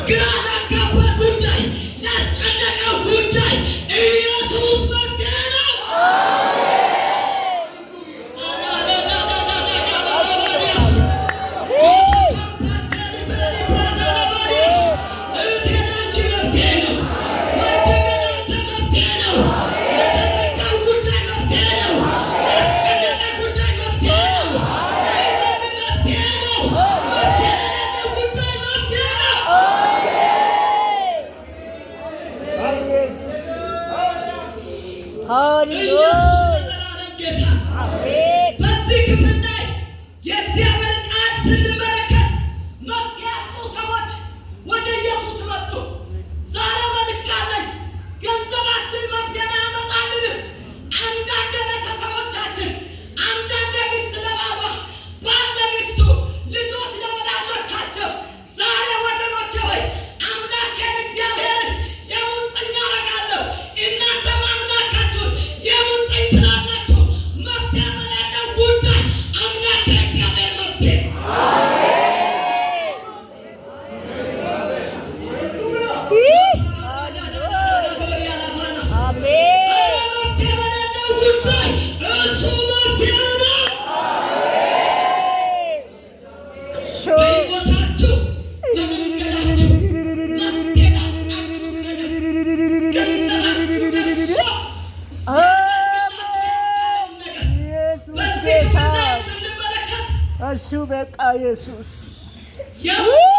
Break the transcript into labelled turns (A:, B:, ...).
A: ግራ ላጋባ ጉዳይ፣ ላስጨነቀው ጉዳይ ኢየሱስ መፍትሄ ነው። እህቴ ላንቺ መፍትሄ ነው። ወንድሜ ላንተ መፍትሄ ነው። ለተዘጋው ጉዳይ መፍትሄ ነው። ላስጨነቀ ጉዳይ መፍትሄ ነው። ለህመም መፍትሄ ነው። መፍትሄ ለሌለው ጉዳይ መፍትሄ ነው።
B: ኢየሱስ ሃሌሉያ።
A: ኢየሱስ ለዘላለም ጌታ።
B: አሜን።
A: በዚህ ክፍል ላይ የእግዚአብሔር ቃል ስንመለከት መፍትሄ ያጡ ሰዎች ወደ ኢየሱስ መጡ። ዛሬ መልእክት አለኝ። ገንዘባችን መፍትሄ አያመጣልንም። አንዳንድ ቤተሰቦቻችን፣ አንዳንድ ሚስት ለባሏ፣ ባል ለሚስቱ፣ ልጆች ለወላጆቻቸው። ዛሬ ወገኖቼ ሆይ፣ አምላኬን እግዚአብሔርን የሙጥኝ አደርጋለሁ፣ እናንተም አምላካችሁን የሙጥኝ ትላላችሁ። መፍትሄ በሌለው ጉዳይ አምላኬ እግዚአብሔር መፍትሄ።
B: አሜን።
A: መፍትሄ በሌለው ጉዳይ እሱ መፍትሄ ነው። በሕይወታችሁ፣ በመንገዳችሁ መፍትሄ ላጣችሁት ነገር፣ ገንዘባችሁ ደርሶ ሊያደርግላችሁ ያልቻለውን ነገር
B: ኢየሱስ
A: በዚህ
B: ጌታ
A: ክፍል ላይ ስንመለከት
B: እሱ በቃ ኢየሱስ
A: የሙጥኝ